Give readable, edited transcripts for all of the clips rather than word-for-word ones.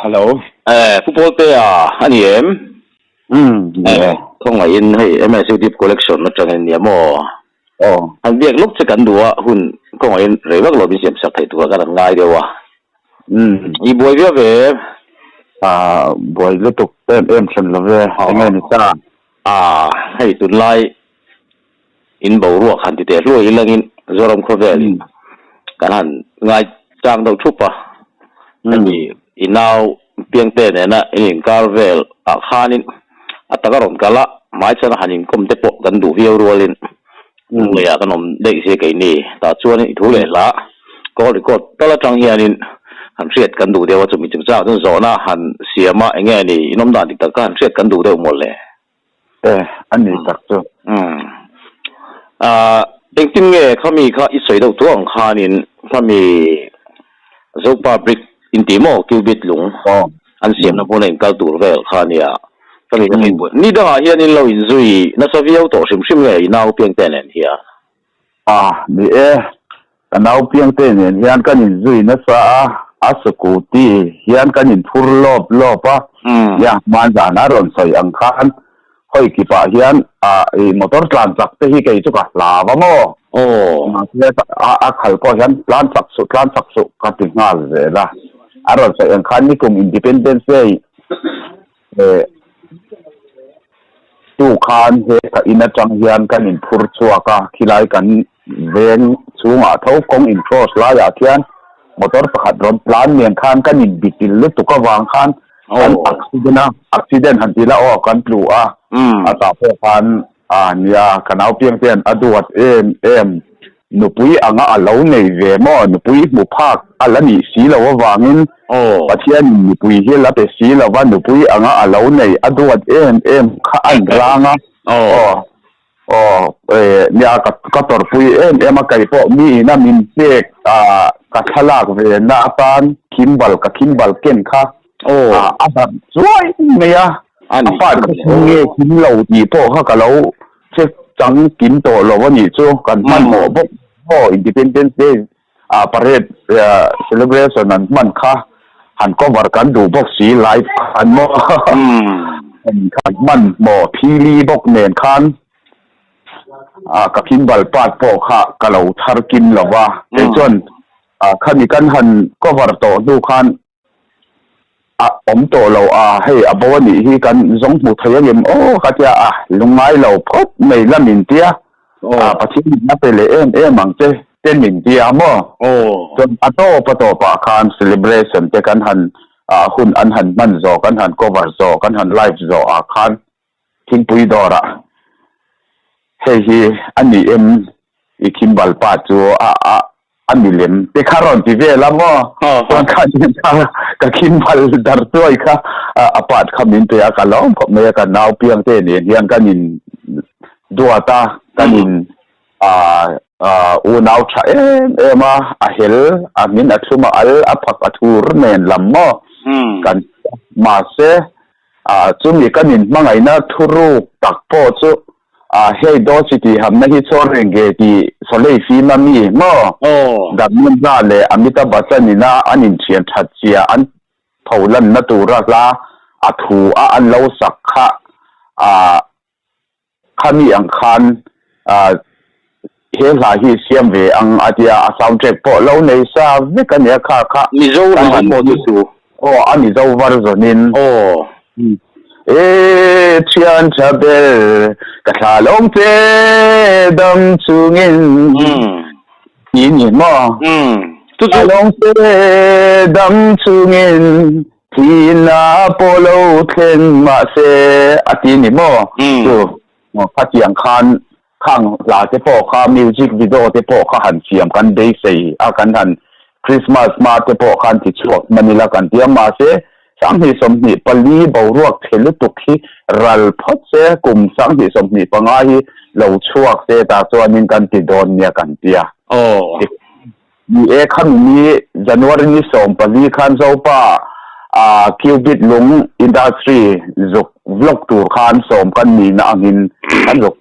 Hello. Eh, Pu Pawltea a ni em? Umm, ni e. Eh, khawngaihin hei MSU Deep Collection atangin nia maw? Aw. Han biak lawk che kan duh a, hun khawngaihin rei vak lo min siam sak theih turah kan han ngai deuh a. Umm. I buai viau ve em? Ah, buai lutuk em em hran lo ve, enge ni ta? Ah, hei tunlai in boruak han ti teh hluai ilangin Zoram khawvelin kan han ngai chang deuh thup a, hemi i nau piangte nena in inkar vel ah khanin a taka rawn kal a, hmaichhana han inkawm te pawh kan duh viau rualin ngeiah kan awm daih si keini tah chuanin i thu leh hla call record tal atang hianin han hriat kan duh deuh a, chumi chungchangah chuan zawhna han siam a enge ni inawm dan dik tak kha han hriat kan duh deuh mawlh le. E, a ni tak chu. Umm. Ah, engtin nge khami kha i sawi deuh tuah ang khanin khami Zopa brick inti maw cubit lung an siamna hmuna inkal tur vel kha ania. Khami kha hei buai. Ni dangah hian in lo inzui nasa viau tawh hrim hrim nge i nau piangte nen hian? Ah, ni e. Ka nau piangte nen hian kan inzui nasa a, a sukuti hian kan inphur lawp lawp a, nia hmanzan a rawn sawi ang khan hawi kipah hian i motor tlan chak te hi kei chu ka hlau a maw? Mahse a khal pawh hian tlan chak suh tlan chak suh ka ti nghal zel a, a rawn sawi ang khan nikum Independence Day Tu khan he ka in atang hian kan inphur chhuak a, khilai kan veng chhungah tho kawng in cross laiah khian motor pakhat rawn plan nen khan kan inbitil lutuk avang khan kan accident a, accident han ti la aw kan tlu a, a tah pawh khan a nia ka nau piang te hian a duat em em. Nupui anga a lo nei ve maw? Nupui hmu phak a la nih si lo avangin Pathianin nupui hi la pe si lo va, nupui anga a lo nei a duat em em kha a inrang a. Aw, aw, nia ka ka tawrhpui em em a, kei pawh mi ina min pek ka thlalak ve na atan khimbal ka khimbal ken kha a darh chuai mai a, a part kha nge khim lo tih pawh kha ka lo Che chang kim tawh lo a nih chu kan hmanhmawh bawk maw Independence Day ah parade celebration an hman kha han cover kan duh bawk si live khan maw kan hmanhmawh phili bawk nen khan ka khimbal part pawh kha ka lo thar kim lo va kei chuan khami kan han cover tawh hnu khan A awm tawh lo a, hei a bo a nih hi kan zawng hmu thei angem aw ka tia a, lungngai lo phawt mai la min tia, a Pathian in a pe leh em em ang che te min tia maw? Chuan a tawp a tawpah khan celebration te kan han hun an han hman zawh, kan han cover zawh, kan han live zawh ah khan thingpui dawrah hei hi a ni em i khimbal pa chu a a A ni lem te kha rawn ti vel a maw? Chuan kha nen kha ka khimbal dar chuai kha a part kha min pe a, ka lawm khawp mai a, ka nau piang te nen hian kan in duat a, kan in unau tha em em a, a hel a hmin a thlum a al a phak a thur nen lam maw kan mahse chumi kan in hmangaihna thuruk tak pawh chu A hei daw chi tih hamna hi chaw reng ge tih Sholay film a mi maw? Dharmendra leh Amitabh Bachchan ina an inthian that zia an tho lanna tura hla a thu a an lo sak kha a khami ang khan he hla hi siam ve ang a tia a soundtrack pawh lo nei sa vek a nia kha kha Mizo lam an maw chu chu? Aw a Mizo version in. Aw. E thian tha ber ka thla lawm che dam chungin ti ni maw? Thla lawm che dam chungin thihna pawh lo thlen mahse a ti ni maw? Chu khatiang khan khang hla te pawh kha music video te pawh kha han siam kan beisei a, kan han Christmas hma te pawh khan ti chhuak hman ila kan ti a, mahse 2024 boruak chhe lutuk hi ral phawt se kum 2025 hi lo chhuak se tah chuanin kan ti dawn nia kan ti a. Ni e, khami ni January ni 14 khan Zopa ah Cubit lung industry zuk vlog tur khan sawm kan nihna angin kan zuk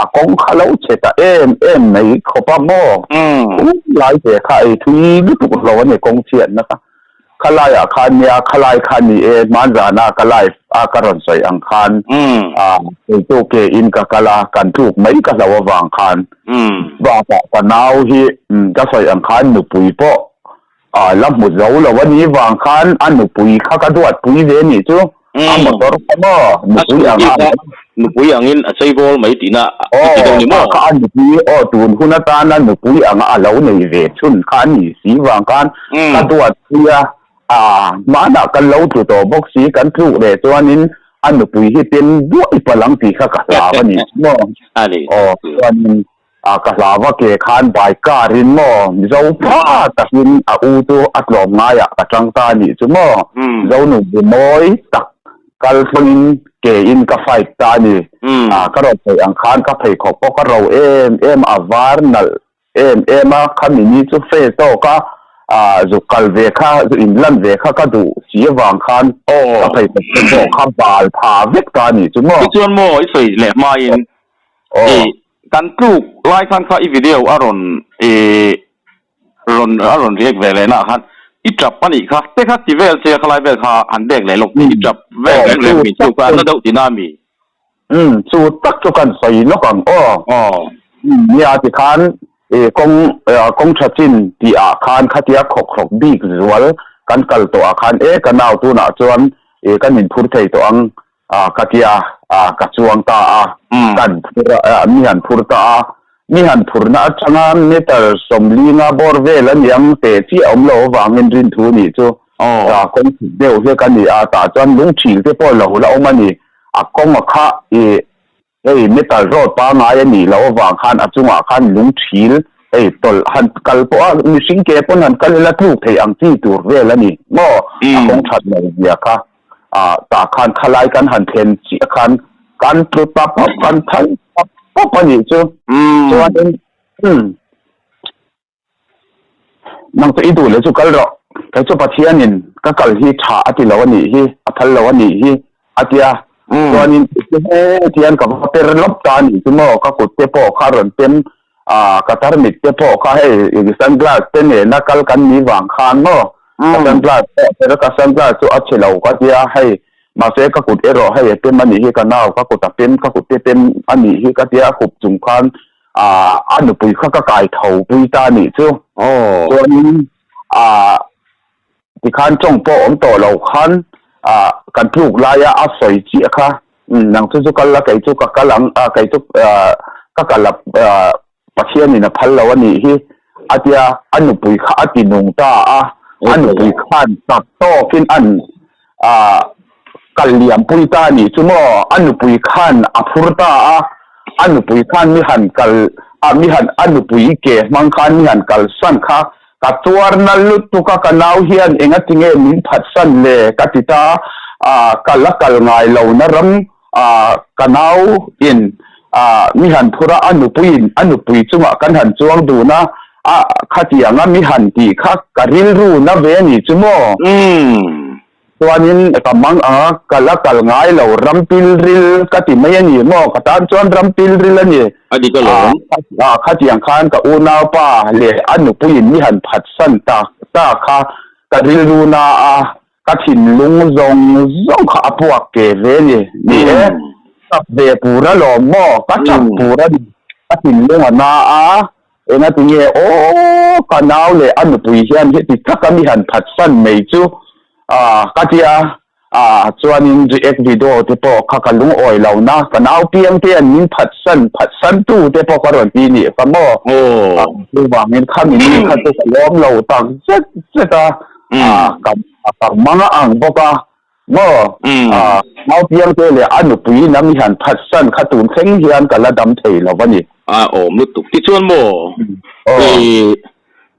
a kawng kha lo chhe ta em em mai khawp a maw? Thu lai ve kha ei thui lutuk lo a ni kawng chhiatna kha. Khalaiah khan nia, khalai kha ni e, hmanzana ka live a ka rawn sawi ang khan keitu ke in ka kal a, kan tluk mai ka hlo avang khan bakah ka nau hi ka sawi ang khan nupui pawh la hmu zo lo a nih vang khan a nupui kha ka duatpui ve nih chu. A motor kha maw nupui ang a Nupui angin a cheibawl mai tihna i ti deuh ni maw? Aw, kha a nupui aw tun hun atana nupui anga a lo nei ve chhun kha a ni si vang khan ka duatpui a, a hmanah kan lo tlu tawh bawk si, kan tluk leh chuanin a nupui hi pen duai palh ang tih kha ka hlau a ni maw? Aw, chuanin A ka hlau a ke khan by car in maw Mizo pha takin a u chu a tlawm ngaiah ka tang ta anih chu maw Mizo nu bu mawi tak kal thlawngin ke in ka fight ta a ni. A ka rawn sawi ang khan ka pheikhawk pawh ka ro em em a var nalh em em a khami ni chu fe tawk a a zuk kal ve kha zu in lan ve kha ka duh si avang khan ka pheikhawk te pawh kha bal pha vek ta anih chu maw. Tichuan maw i sawi leh hmain I kan tluk lai khan kha i video a rawn i rawn a rawn react ve leh na khan i tap a nih kha te kha ti vel che khalai vel kha han bek leh lawk i tap vel reng reng mi chu ka na deuh tina mi. Umm chu tak chu kan sawi lawk ang aw. Aw. Nia tikhan i kawng kawng tha chin tih ah khan khatia khawk rawk bik zual kan kal tawh ah khan e ka nau tunah chuan i kan inphur thei tawh ang A ka ti a, a ka chuang ta a, kan phur a, mi han phur ta a, mi han phurna atanga meter sawmlinga bawr vel a niang teh chiah awm lo avangin rinthu nih chu ta kawng chhuk deuh hlek a ni a, tah chuan lungthil te pawh lo la awm a ni, a kawng a kha i hei metal road pangai a nih loh avang khan a chungah khan lungthil hei tawlh han kal pawh a mihring ke pawn han kal ila tluk theih ang chi tur vel a ni maw a kawng that lo zia kha. Ah tah khan khalai kan han thlen chiah khan kan tlu ta pawp kan thal pawp pawp a nih chu. Chuanin umm nang chu i duh leh chu kal rawh, kei chu Pathianin ka kal hi tha a ti lo a nih hi, a phal lo a nih hi a ti a. Chuanin hetian ka va per lawp ta a nih chu maw, ka kut te pawh kha rawn pem Ah, ka tarmit te pawh kha hei sunglass te nena kal kan ni vang khan maw? Ka sunglass pawh kher ka sunglass chu a chhe lo ka tia hei mahse ka kut erawh hei a pem a nih hi ka nau ka kut a pem ka kut te pem a nih hi ka tia a hup chung khan ah a nupui kha ka kai tho pui ta a nih chu. Chuanin ah Tikhan tawng pawh awm tawh lo khan ah kan tluk laia a sawi chiah kha umm nang chu chu kal la kei chu ka kal ang ah kei chu ah ka kal a ah Pathianin a phal lo a nih hi a tia a nupui kha a ti nung ta a a nupui khan chak tawkin an ah kal liam pui ta a nih chu maw a nupui khan a phur ta a a nupui khan mi han kal ah mi han a nupui ke hmang khan mi han kalsan kha Ka tuarna lutuk a ka nau hian engati nge min phatsan le ka ti ta a, ka la kal ngai lo na ram a, ka nau in a mi han phur a, a nupui in a nupui chungah kan han chuang dun a, a khatiang a mi han tih kha ka rilru na ve a ni chu maw? Umm. Chuanin ka mang ang a, ka la kal ngai lo, ram pilril ka ti mai a ni maw? Ka tan chuan ram pilril a ni. A dik alawm. Ah, khatiang khan ka unaupa leh a nupuiin mi han phatsan tak tak kha ka rilru na a, ka thinlung zawng zawng kha a puak ke ve a ni. Ni e, tap ve pur alawm maw? Ka tap pur a ni. Ka thinlung a na a, Engati nge aw ka nau leh a nupui hian heti taka mi han phatsan mai chu ka tia a, chuanin react video te pawh kha ka lungawi lo na, ka nau piang te an min phatsan phatsan tu te pawh ka rawn ti nih kha maw, chuvangin khami ni kha chu ka lawm lo tak zet zet a, ka mang a ang bawk a. Maw? A, Naupiangte leh a nupui lam i han phatsan kha tun thleng hian ka la dam thei lo a ni. A awm lutuk. Tichuan maw? I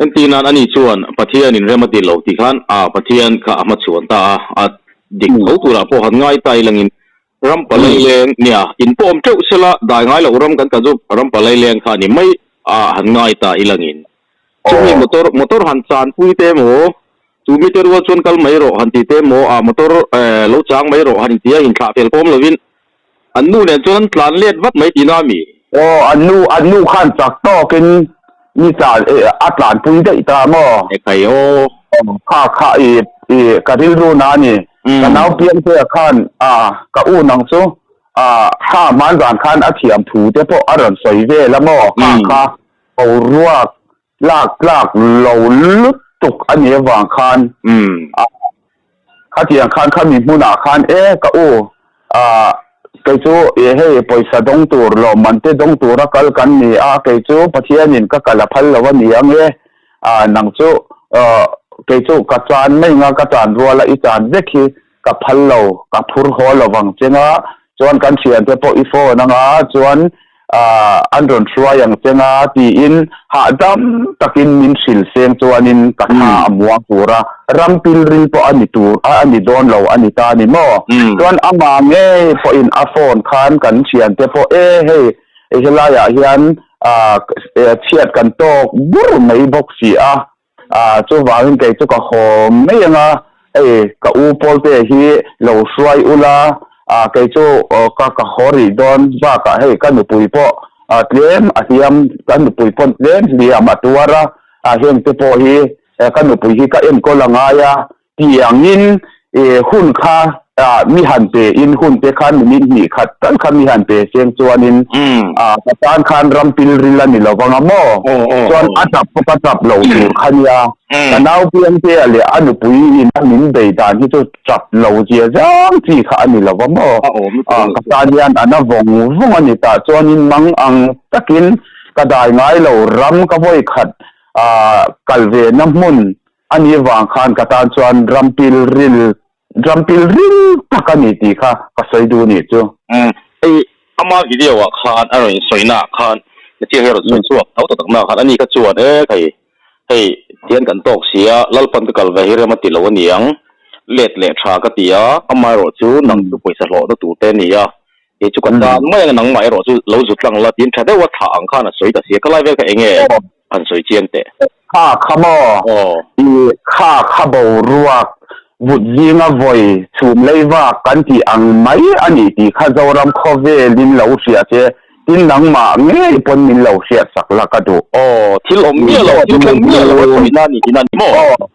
entir nan ani chuan Pathian in rem a ti lo tih khan a Pathian kha a hmachhuan ta a, a dik tho turah pawh han ngai ta ilangin ram palai leng nia in pawh awm teuh sela dai ngai loh ram kan ka chu ram palai leng kha a ni mai a han ngai ta ilangin chumi motor motor han chanpui te maw Chu mite rual chuan kal mai rawh han ti te maw, ah motor lo chang mai rawh han inti a, inthlah fel pawm lovin an nu nen chuan an tlan let vat mai tihna a mi? Aw, an nu, an nu khan chak tawkin mi tlan, a tlanpui daih ta maw? Ekhai aw. Kha kha i i ka rilru na a ni. Ka nau piangte ah khan a ka u nang chu a kha hman zan khan a thiam thu te pawh a rawn sawi vel a maw kha kha boruak lak tlak lo lutuk a nih avang khan a Khatiang khan khami hmunah khan e ka u ah kei chu e hei pawisa dawng tur lawmman te dawng tura kal kan ni a kei chu Pathianin ka kal a phal lo a ni ang e ah nang chu ah kei chu ka chan mai nga ka chan ruala i chan vek hi ka phal lo ka phur haw lo vang che nga chuan kan thiante pawh i phone anga chuan an rawn hruai ang che nga tiin hahdam takin min hrilh seng chuanin ka thla a muang tur a, ram pilril pawh a ni tur a ni dawn lo a ni ta a ni maw? Chuan amah ngei pawhin a phone khan kan thiante pawh e hei helaiah hian chhiat kan tawk bur mai bawk si a, Chuvangin kei chu ka haw mai ang a, hei ka u Pawlte hi lo hruai ula, kei chu ka ka haw rih dawn bakah hei ka nupui pawh tlem a hliam, ka nupui pawn tlem hliam a tuar a, heng te pawh hi ka nupui hi ka enkawl a ngai a, Tiangin hun kha mi han pe in hun te khan minute hnih khat tal kha mi han pe seng chuanin ka tan khan ram pilril a ni lo vang a maw? Chuan a tap pawh ka tap lo tur kha nia. Ka nau Piangtea leh a nupui in a min bei dan hi chu tap lo zia zang chi kha a ni lo va maw? Ka tan hian a na vawng vawng a ni tah chuanin mang ang takin ka dai ngai lo ram ka vawi khat kal ve na hmun A ni vang khan ka tan chuan ram pil ril, ram pil ril tak a ni tih kha ka sawi duh nih chu. Umm, hei ama video ah khan a rawn insawi na ah khan Natia hi a rawn sawi chhuak tho ta tak na khan ani kha chuan e hei hei tihian kan tawk si a, Lalpan ka kal ve hi rem a ti lo a ni ang, let leh tha ka ti a, amaherawh chu nang chu pawisa hlawhna tur te a ni a, kei chu ka tan mai ang nangmah erawh chu lo zut tlang la tiin tha deuh a thlah ang khan a sawi ta si a, ka lai vel kha enge han sawi chiang teh. Kha kha maw? I kha kha boruak vut zinga vawi chhum lei vak kan tih ang mai a ni tih kha Zoram khawvelin lo hria che, tin nangmah ngei pawn min lo hriat sak la ka duh. Aw, thil awm miah lo, thil thleng miah lo a sawi na ni tihna a ni maw? Aw,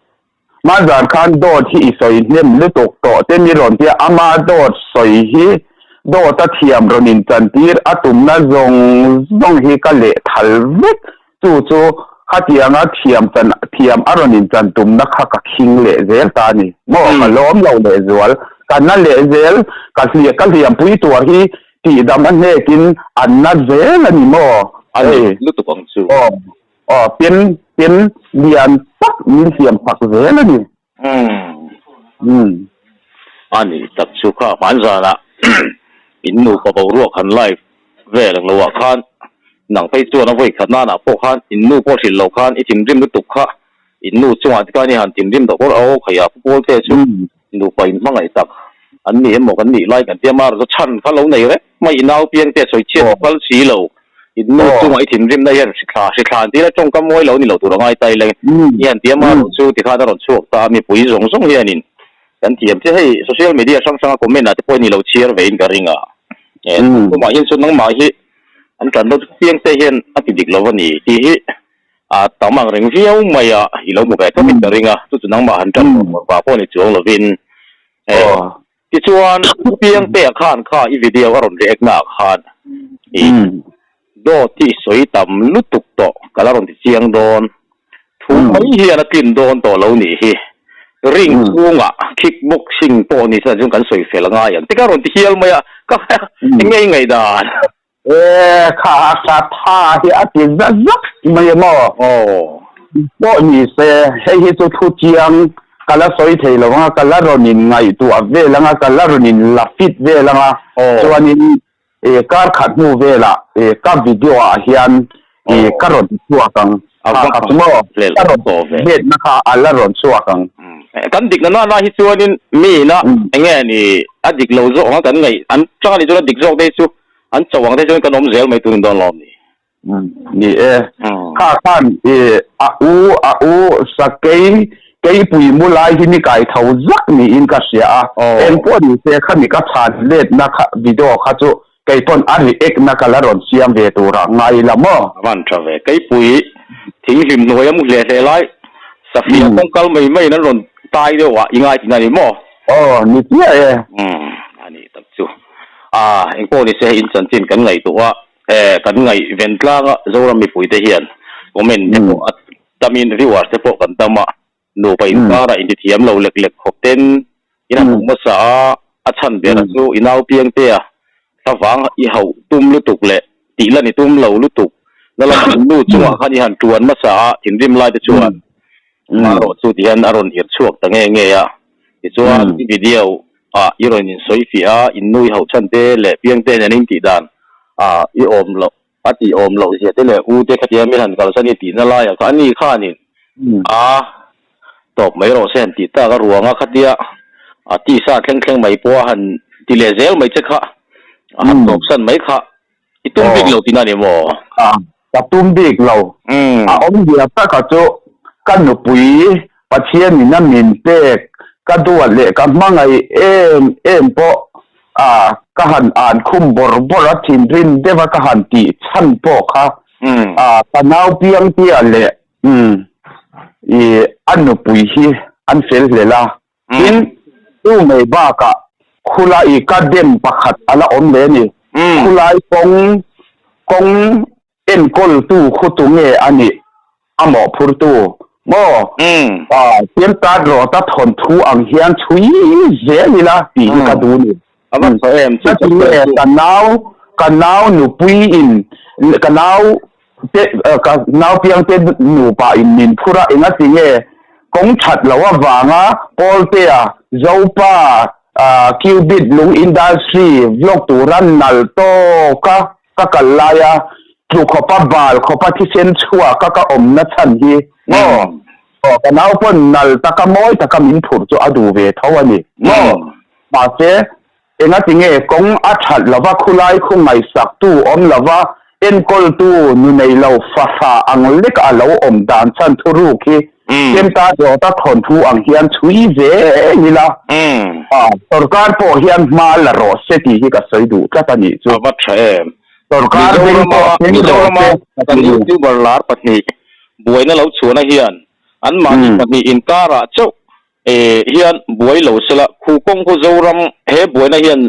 hmanzan khan dawt hi i sawi hnem lutuk tawh te ni rawn tia, ama dawt sawi hi dawt a thiam rawn inchantir a tumna zawng zawng hi ka lehthal vek. Chu chu khatianga thiam chan thiam a rawn inchan tumna kha ka khing leh zel ta a ni. Maw ka lawm lo leh zual, ka na leh zel, ka hliah ka hliampui tuar hi tihdam a hnekin an na zel a ni maw? A ni lutuk ang chu. Aw, aw, pen pen lian tak min hliam chak zel a ni. Umm. A ni tak chu kha hman zanah in nupa boruak han live vel ang loah khan nang phei chuan a vawi khat nanah pawh khan in nu pawh hrilh loh khan i thinrim lutuk kha in nu chungah te khan i han thinrim deuh bawrh a aw khaih a pu pawl te chu nupa in hmangaih tak an ni emaw kan nih lai kan tia mar chu chhan kha lo nei reng mai i nau piang te sawi chhiat phal si lo. In nu chungah i thinrimna hian hrithla hrithla an tih la tawngkam mawi lo ni lo tur a ngai ta ila i han ti a marawh chu tikhan a rawn chhuak ta a mipui zawng zawng hianin kan thiam che hei social media hrang hranga comment ah te pawh hi ni lo chhiar ve in ka ring a e tumah hian chuan nangmah hi an tan deuh chiang te hian a ti dik lo a ni tih hi a tam ang reng viau mai a i lo hmu ve tawp in ka ring a chu chu nangmah han tan vah pawh ni chuang lovin e Tichuan, Piangtea khan kha i video a rawn react naah khan i dawt hi i sawi tam lutuk tawh ka la rawn ti chiang dawn. Thu mai hian a tlin dawn tawh lo nih hi. Ring chhungah kick boxing pawh ni se chuan kan sawi fel ngai ang. Tikha rawn ti hial mai a, ka enge i ngaihdan? E kha ka tha hi a ti zat zat mai a maw? Aw. Pawh ni se, hei hi chu thu chiang ka la sawi thei lo ang a, ka la rawn in ngaihtuah vel ang a, ka la rawn in la fit vel ang a, chuanin e kar khat hnu velah e ka video ah hian e ka rawn chhuak ang. Kha kha chu maw? Ka rawn letna kha a la rawn chhuak ang. Kan dik na na hi chuanin mi ina enge ni a dik lo zawk ang a kan ngaih an chang a nih chuan a dik zawk te hi chu An cho ang te chuan kan awm zel mai turin dawn lawm ni. Ni e. Kha khan i a u a u sakei keipui mu lai hi ni kai tho zak niin ka hria a. Eng pawh ni se khami ka chhan letna kha video kha chu kei pawn a react na ka la rawn siam ve turah ngai la maw. A van tha ve. Keipui thinghlim hnuaia mu hle hle lai. Safia kawng kal mai maiin an rawn tai deuh a, i ngai tihna a ni maw? Aw, ni chiah e. Umm, a nih tak chu. A, engpawh ni se hei in chanchin kan ngaihtuah a, e, kan ngaih ven tlang a, Zoram mipuite hian comment te pawh a tamin viewers te pawh kan tam a, nupa inkara intithiam lo lek lek khawp ten in han hmuh hmasa a, a chhan ber chu i nau piang te a, thlavang i hauh tum lutuk leh tih lan i tum lo lutuk na lamah in nu chungah khan i han tuan hmasa a, thinrim lai te chuan marawh chu ti hian a rawn irh chhuak ta nge nge a, tichuan i video ah i rawn insawi fiah a, in nu i hauh chhan te leh piang te nen in tih dan ah i awm loh a tih awm loh zia te leh u te khatia min han kalsan i tihna laiah kha ani khanin a tawp mai rawh se han tih tak a ruang a khatia a tisa thleng thleng mai pawh a han ti leh zel mai che kha a han tawp san mai kha i tum bik lo tihna a ni maw? A ka tum bik lo a awmzia taka chu ka nupui Pathianin a min pek ka duat leh ka hmangaih em em pawh a ka han an khum bawrh bawrh a thinrim deuh a ka han tih chhan pawh kha a ka nau piangtia leh i a nupui hi an fel hlel a tin chu mai bakah khulai ka dem pakhat a la awm leh a ni khulai kawng kawng Enkawltu khu tu nge a nih? A mawhphurtu maw? Tiang tat rawh ta thawnthu ang hian chhui zel ila tih hi ka duh ni. A va tha em? Ka ti nge ka nau, ka nau nupui in, ka nau te, ka nau piangte nupa in min phur a, engati nge kawng that loh avanga Pawltea, Zopa, Cubit lung industry vlog tura nalh tawka Ka kal laia tlu khawpa bal khawpa thisen chhuaka ka awmna chhan hi maw? Aw, ka nau pawn nal taka mawi taka min phurh chu a duh ve tho a ni maw? Mahse, engatinge kawng a that lova khulai khu ngaihsaktu awm lova enkawltu nu nei lo fahra ang lek a lo awm dan chhan thuruk hi Chemta Dawta thawnthu ang hian chhui zel ila, sorkar pawh hian hma la rawh se tih hi ka sawi duh tlat a nih chu. A va tha em. Sorkar beng pawh thleng rawh Mizorama se. kan YouTuber lar pahnih buaina lo chhuahna hian anmahni pahnih inkarah chauh hian buai lo sela, khu kawng khu Zoram he buaina hian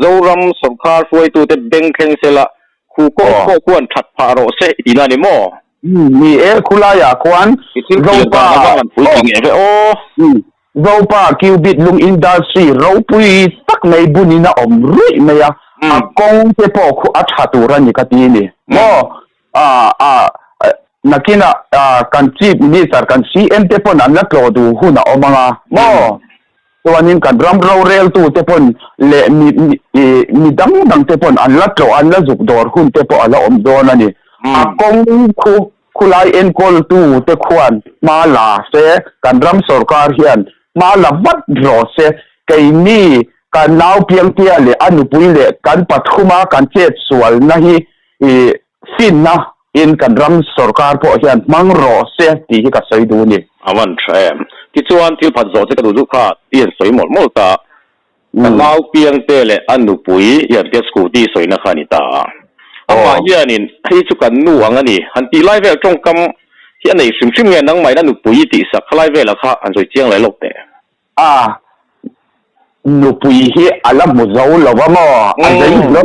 Zoram sorkar hruaitute beng thleng sela, khu kawng pawh khuan that phah rawh se tihna a ni maw? Ni e, khulaiah khuan Zopa Zopa Cubit lung industry ropui tak mai bunin a awm ruih mai a, a kawng te pawh khu a tha tur a ni ka ti ni maw? Nakinah kan Chief Minister kan CM te pawn an la tlawh duh hun a awm ang a maw? Chuanin kan ram roreltute pawn leh mi mi dang dang te pawn an la tlawh an la zuk dawr hun te pawh a la awm dawn a ni. A kawng khu khulai enkawltu te khuan hma la se, kan ram sorkar hian hma la vat rawh se. Keini kan nau Piangtea leh a nupui leh kan pathuma kan chet sualna hi finna in kan ram sorkar pawh hian hmang rawh se tih hi ka sawi duh a ni. A van tha em. Tichuan thil phat zawh che ka duh duh kha i han sawi mawlh mawlh ta. Ka nau Piangte leh a nupui hian tia scooty sawina kha a ni ta a. Amah hianin hei chu kan nu ang a ni. Han tih lai vel tawngkam hi a nei hrim hrim nge nangmahin a nupui i tihsak kha lai velah kha han sawi chiang leh lawk teh. A nupui hi a la hmu zo lo va maw? A zei lo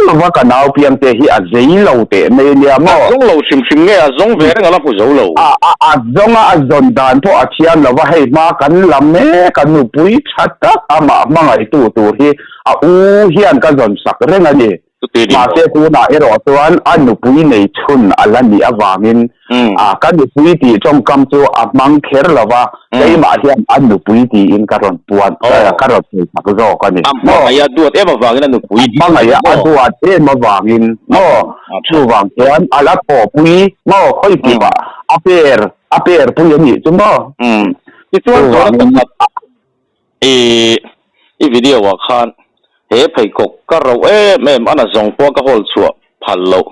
lo va, ka nau piangte hi a zei lo teh mai a nia maw? A zawng lo hrim hrim nge a zawng ve reng a la hmu zo lo? A a a zawng a, a zawn dan pawh a thiam lo va, hei hma kan la mek a, nupui tha tak amah hmangaihtu tur hi a u hian ka zawn sak reng a ni. Mahse tunah erawh chuan a nupui nei chhun a la nih avangin ka nupui tih tawngkam chu a hmang kher lo va, keimah hian a nupui tiin ka rawn puan, ka rawn sawi sak zawk a ni. A hmangaih a duat em avangin a nupui tih. A hmangaih a duat em avangin maw, chuvang chuan a la thawhpui maw, khawi kipah a per, a per pui a nih chu maw. Tichuan zawhna pakhat I i video ah khan he pheikhawk ka rauh em em a na zawng pawh ka hawl chhuah phal loh.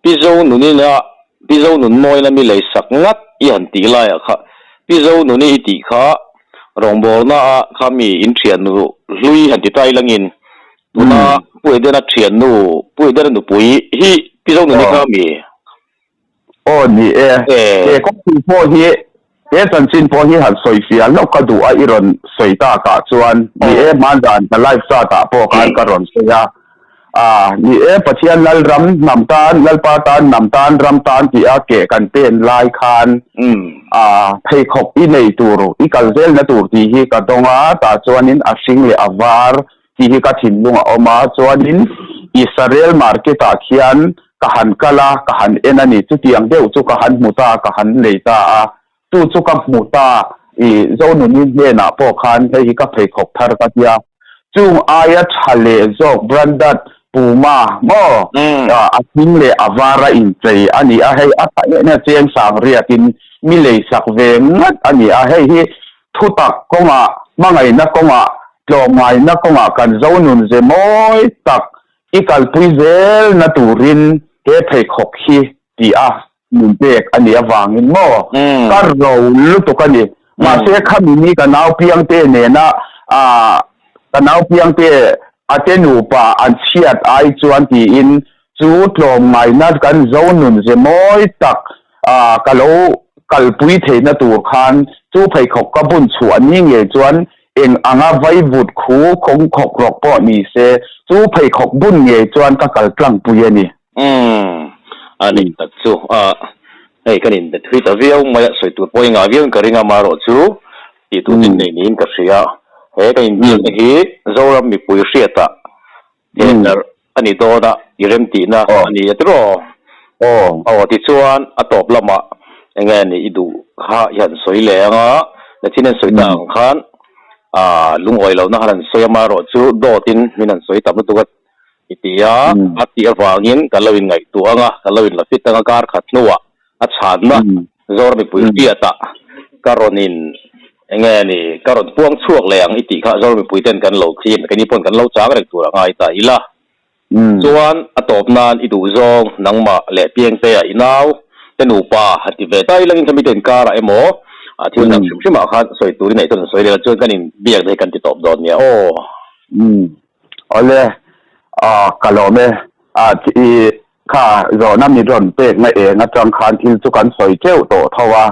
Pi Zo Nunina Pi Zo Nun mawina mi lei sak ngat i han tih laiah kha Pi Zo Nuni i tih kha rawngbawlna ah kha mi in thiannu hlui han ti ta ilangin tuna Pu Edena thiannu Pu Edena nupui hi Pi Zo Nuni kha mi Aw ni e, he kawngpui pawh hi. He chanchin pawh hi han sawi fiah hlauh ka duh a, i rawn sawi takah chuan ni e, hmanzan ka live chat ah pawh khan ka rawn sawi a, ah ni e, Pathian Lalram hnam tan, Lalpa tan, hnam tan, ram tan tih a keh kan pen lai khan ah pheikhawk i nei tur, i kal zelna tur tih hi ka dawng a, tah chuanin a hring leh a var tih hi ka thinlung a awm a, chuanin Israel market ah khian ka han kal a, ka han en a ni, chutiang deuh chu ka han hmu ta, ka han lei ta a, chu chu ka hmu ta, i Zonuni hnenah pawh khan hei hi ka pheikhawk thar ka tia, chung aia tha leh zawk branded Puma maw a hming leh a var a inchei a ni a, hei a tha em em cheng sang riakin mi leisak ve ngat a ni a, hei hi Thutak kawngah, hmangaihna kawngah, tlawmngaihna kawngah kan zonun ze mawi tak i kalpui zelna turin he pheikhawk hi ti a min pek a nih avangin maw ka ro lutuk a ni. Mahse khami ni ka nau piangte nena ka nau piangte a te nupa an chhiat ai chuan tiin chu tlawmngaihna kan zonun ze mawi tak ka lo kalpui theihna tur khan chu pheikhawk ka bun chhuah ni ngei chuan eng anga vaivut khu khawng khawk rawk pawh ni se chu pheikhawk bun ngei chuan ka kal tlangpui a ni. Umm, a nih tak chu. A, hei kan inbe thui ta viau mai a, sawi tur pawh i ngah viauin ka ring a, amaherawh chu tih tur chin nei niin ka hria. He kan inbiakna hi Zoram mipui hriatah Theatre a ni dawn a, i remtihna a ni a tiraw? Aw. Tichuan a tawp lamah eng nge ni i duh kha i han sawi leh ang a, Nathan an sawi ta ang khan lungawi lohna khan an sawi a, amaherawhchu dawtin min han sawi tam lutuk a i ti a, a tih avangin kan lo inngaihtuah ang a, kan lo inla fit ang a, kar khat hnuah a chhanna Zoram mipui hriatah ka rawn in eng nge ni ka rawn puang chhuak leh ang i tih kha Zoram mipui ten kan lo thlir keini pawn kan lo chang reng tur a ngai ta ila. Chuan a tawp nan i duh zawng nangmah leh Piangtea i nau te nupa han ti ve ta ila in khami te inkarah emaw thil dang hrim hrimah khan sawi tur i neih chuan sawi leh la chuan kan in biak na hi kan ti tawp dawn nia aw. Awle ka lawm e i Kha zawhna mi rawn pekna eng atang khan thil chu kan sawi teuh tawh tho a,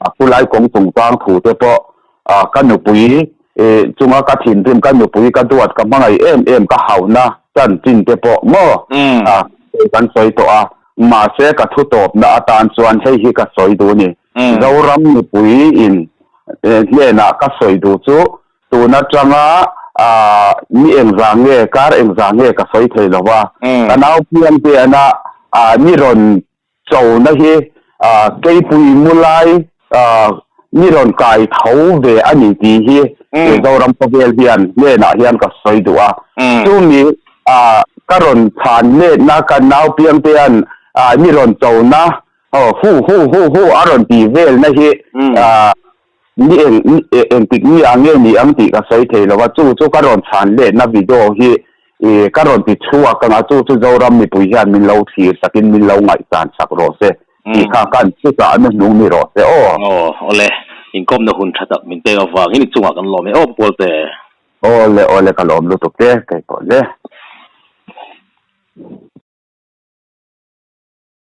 a khulai kawng chungchang thu te pawh ka nupui chunga ka thinrim, ka nupui ka duat, ka hmangaih em em, ka hauhna chanchin te pawh maw kan sawi tawh a, mahse ka thu tawpna atan chuan hei hi ka sawi duh a ni. Zoram mipui in hnenah ka sawi duh chu Tun atanga ni engzah nge, kar engzah nge ka sawi thei lo va. Ka nau piang te ana ni rawn chona hi keipui mu lai ni rawn kai tho ve a ni tih hi Zoram khawvel hian hnenah hian ka sawi duh a. Chumi ka rawn chhan letna ka nau piang te an ni rawn chona hu hu hu hu a rawn tih velna hi Ni eng engtik ni ah nge ni ang tih ka sawi thei lo a, chu chu ka rawn chhan letna video hi i ka rawn ti chhuak ang a, chu chu Zoram mipui hian min lo thlir sakin min lo ngaihsan sak rawh se tih kha kan chutah hnuhnung ni rawh se aw. Aw awle, inkawmna hun tha tak min pek avangin i chungah kan lawm e aw Pawlte. Awle awle ka lawm lutuk te, kei pawh le.